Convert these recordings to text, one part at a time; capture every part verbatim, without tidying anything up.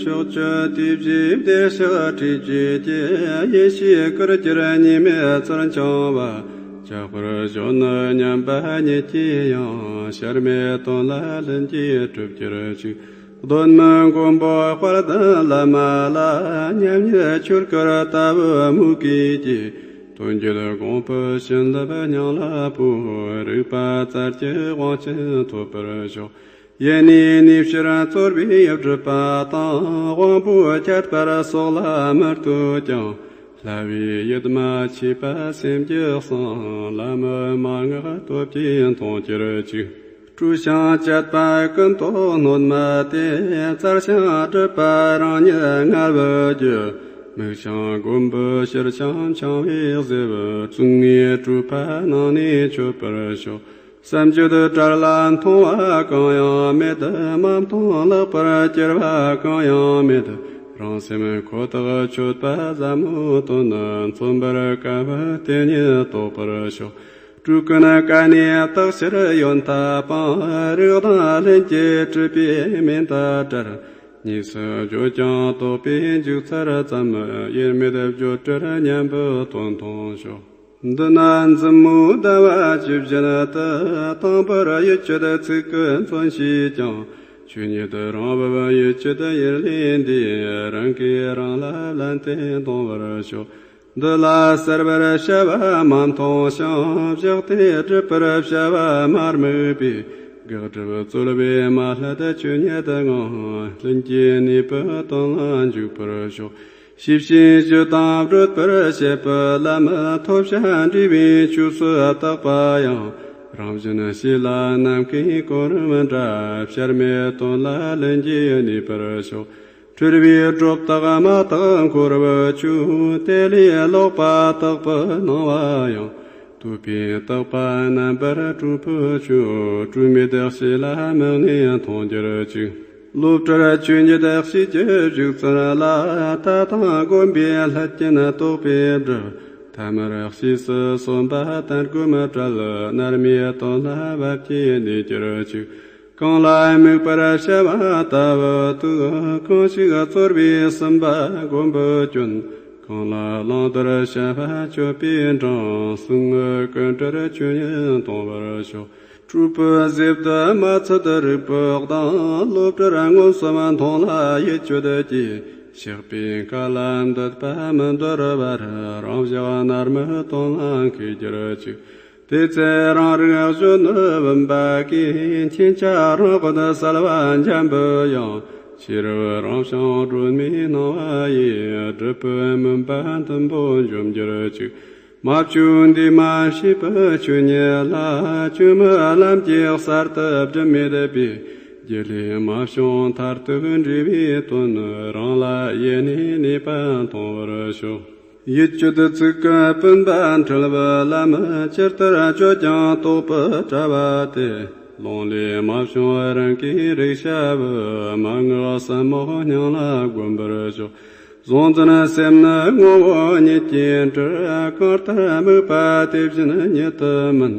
ཕྱོགས་བཅུ་དུས་བཞིའི་བདེ་གཤེགས་ཁྲི་བཅས་ཀྱི། ཡེ་ཤེས་སྐུར་གྱུར་ཉི་མའི་ཚུལ་འཆང་བ། ཁྱད་པར་གཞོན་ནུ་མཉམ་པ་ཉིད་ཀྱིས་ཡང་། གཤེད་མའི་དོན་ལ་ལྷུན་གྱིས་གྲུབ་གྱུར་ཅིག་གདོད་མའི་མགོན་པོ་དཔལ་ལྡན་བླ་མ་ལ། མཉམ་ཉིད་ཆོས་སྐུར་ལྟ་བུ་མོས་གུས་ཀྱིས། དོན་བརྒྱུད་དགོངས་པའི་བྱིན་རླབས་སྙིང་ལ་སྤོས། རིག་པ་རྩལ་གྱི་དབང་ཆེན་ཐོབ་པར་ཤོག་ཡེ་ནས་ནུས་ཕྱིར་རྩོལ་བའི་སྒྲིབ་པ་དང་། དབང་པོའི་ཁྱད་པར་སོགས་ལ་མི་ལྟོས་ཀྱང་། བསླབ་པའི་ཡིད་མ་ཆེས་པ་སེམས་ཀྱི་གསང་། ལམ་མན་ངག་སྟོབས་ཀྱིས་མཐོང་གྱུར་ཅིག་སྤྲོས་ཤིང་བཅད་པ་ཀུན་རྟོག་སྣོན་མ་སྟེ། བཙལ་ཞིང་སྒྲུབ་པ་རང་ཉིད་ངལ་བུ་རྒྱུ། མིག་ཤིང་མགོན་པོའི་ཕྱིར་འཆང་འཆང་བའི་གཟེར། བཙུན་ངའི་སྤྲོས་པ་ནང་ནས་ཆོད་པར་ཤོག་བསམ་བརྗོད་བྲལ་ལ་མཐོང་བ་གང་ཡང་མེད། མ་མཐོང་ལེགས་པར་གྱུར་པ་གང་ཡང་མེད། རང་སེམས་ཁོ་ཐག་ཆོད་པ་ཟབ་མོའི་དོན། མཚོན་པར་དཀའ་བ་དེ་ཉིད་རྟོགས་པར་ཤོག་སྤྲོས་ཀུན་དག་ནས་དག་ཕྱིར་ཡོན་ཏན་སྤངས། རིགས་དང་ལྷན་ཅིག་གྲུབ་པའི་མན་ངག་བྲལ། གཉིས་སུ་བརྗོད་ཀྱང་རྟོགས་པའི་འཇུག་ཚུལ་ཙམ། དབྱེར་མེད་བརྗོད་བྲལ་མཉམ་པའི་དོན་མཐོང་ཤོག་འདི་ན་མཛུབ་མོའི་ཟླ་བ་བཅུ་བཞིན་དུ། དང་པོར་ཡིད་དཔྱོད་ཚིག་གི་མཚོན་བྱེད་ཀྱང་། ཆོས་ཉིད་རང་བབས་ཡིད་དཔྱོད་ཡུལ་ལས་འདས། རང་གིས་རང་ལ་ལན་དེ་འདོང་བར་ཤོག་འདི་ལ་གསལ་བར་བྱ་བ་མ་མཐོང་ཞིང་། བཞག་སྟེ་སྒྲུབ་པར་བྱ་བ་མ་དམིགས་པས། དགག་སྒྲུབ་རྩོལ་བས་མ་བསླད་ཆོས་ཉིད་ངང་། ལྷུན་གྱིས་གནས་པའི་དོན་ལ་འཇུག་པར་ཤོག་ཤེས་བྱའི་རྒྱུ་དང་བགྲོད་པར་བྱེད་པའི་ལམ། ཐོབ་བྱ་འབྲས་བུའི་ཆོས་སུ་བཏགས་པ་ཡང་། རང་བཞིན་གཤིས་ལ་ནམ་མཁའི་གོ་རིམ་འདྲ། བྱར་མེད་དོན་ལ་ལྷུན་གྱིས་གནས་པར་ཤོག་འཁྲུལ་པའི་སྒྲོ་བཏགས་མ་བཏགས་འཁོར་བའི་ཆོས། དེ་ལས་ལོག་པ་བཏགས་པའི་སྣང་བ་ཡང་། རྟོག་པས་བཏགས་པ་རྣམ་པར་གྲོལ་བའི་ཆོས། སྤྲོས་མེད་གཤིས་ལ་དམིགས་ནས་མཐོང་གྱུར་ཅིག་བློ་བྲལ་ཆོས་ཉིད་གཤིས་ཀྱི་བཞུགས་ཚུལ་ལ། ལྟ་སྟངས་བསྒོམ་པའི་ལྷད་ཀྱིས་རྟོག་པས་བསྒྲིབས། ཐ་མར་གཤིས་སུ་སོན་པ་དན་བསྒོམ་བྲལ། མནར་མེད་དོན་ལ་བབ་ཀྱིས་གནས་གྱུར་ཅིག་གང་ལ་དམིགས་པར་བྱ་བ་ལྟ་བུ་དུས། གང་ཞིག་རྩོལ་བས་ཟིན་པ་བསྒོམ་པའི་སྐྱོན། གང་ལ་བླང་དོར་བྱ་བ་སྤྱོད་པའི་འབྲིང་། གསུང་ངག་ཀུན་བྲལ་ཆོས་ཉིད་མཐོང་བར་ཤོག་སྤྲོས་པའི་གཟེབ་ཏུ་མ་ཚུད་རིག་པའི་གདངས། བློ་བྲལ་མངོན་སུམ་མཐོང་ལ་ཡིད་དཔྱོད་ཀྱིས། གཤེགས་པའི་བཀའ་ལ་འདུད་པ་མི་འདོར་བར། རང་བཞག་རྣལ་མའི་དོན་ལ་མཁས་གྱུར་ཅིག་དེ་ཚེ་རང་རིག་གཞོན་ནུ་བུམ་པ་གིས། མཁྱེན་ཆ་རང་གོ་གསལ་བ་འཇམ་པོའི་དབྱངས། ཕྱི་རོལ་རང་བྱུང་སྒྲོན་མེའི་སྣང་བ་ཡིས། སྒྲུབ་པའི་མུན་པ་མཐུན་པོ་འཇོམས་གྱུར་ཅིག་མ་བཅོས་འདུས་མ་བྱས་པའི་ཆོས་ཉིད་ལ། བཅོས་མའི་ལམ་གྱིས་གསར་དུ་སྒྲིབ་མེད་པའི། རྒྱུད་ལས་མ་བྱུང་མཐར་ཐུག་འབྲས་བུའི་དོན། རང་ལ་ཡེ་ནས་གནས་པ་མཐོང་བར་ཤོག་ཡིད་དཔྱོད་ཚིག་གི་སྤུན་པ་འཁྲུལ་བའི་ལམ། ཇི་ལྟར་བརྗོད་ཀྱང་རྟོག་པའི་དྲ་བ་སྟེ། ལུང་ལས་མ་བྱུང་རང་གིས་རིག་བྱ་བའི། མན་ངག་ཟབ་མོ་སྙིང་ལ་བསྒོམ་པར་ཤོག་གཟུང་འཛིན་སེམས་ནི་ངོ་བོ་ཉིད་ཀྱིས་འབྲེལ། གང་ལྟར་དམིགས་པ་དེ་བཞིན་ཉིད་དུ་མིན།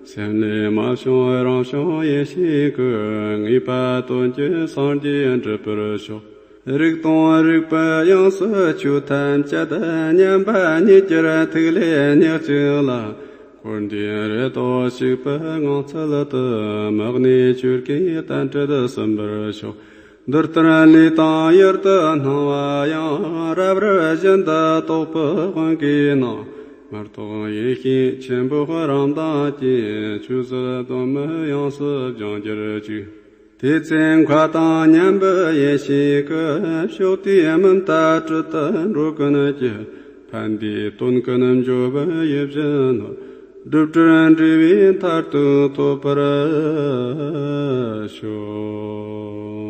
སེམས་ལས་མ་བྱུང་རང་བྱུང་ཡེ་ཤེས་ཀྱིས། ངེས་པ་དོན་གྱི་སངས་རྒྱས་འགྲུབ་པར་ཤོག་རིག་སྟོང་རིག་པའི་དབྱིངས་སུ་ཆོས་ཐམས་ཅད། མཉམ་པ་ཉིད་ཀྱི་ཐིག་ལེ་ཉག་གཅིག་ལ། འཁོར་འདས་རེ་དོགས་ཞིག་པའི་ངང་ཚུལ་དུ། མི་གནས་ཆོས་ཀྱི་གཏན་ཁྲིད་ཟིན་པར་ཤོག་འདི་ལྟར་ལུས་དང་ཡུལ་དུ་སྣང་བ་ཡང་། རབ་རིབ་བཞིན་དུ་རྟོག་པའི་དབང་གིས་སྣང་། མི་རྟོག་ཡེ་ཤེས་ཆེན་པོ་རང་མདངས་ཀྱིས། ཆོས་ཟིལ་གདོང་མའི་དབྱིངས་སུ་སྦྱང་གྱུར་ཅིག་དེ་ཚེ་འཁོར་དང་མཉམ་པའི་ཡེ་ཤེས་ཀྱིས། ཕྱོགས་དུས་མུན་དང་སྦྲུལ་དུ་འགྲོ་ཀུན་གྱི། ཕན་བདེའི་དོན་ཀུན་འབྱོར་བའི་ཡིད་བཞིན་ནོར། སྒྲུབ་བྲལ་འབྲས་བུའི་མཐར་ཐུག་ཐོབ་པར་ཤོག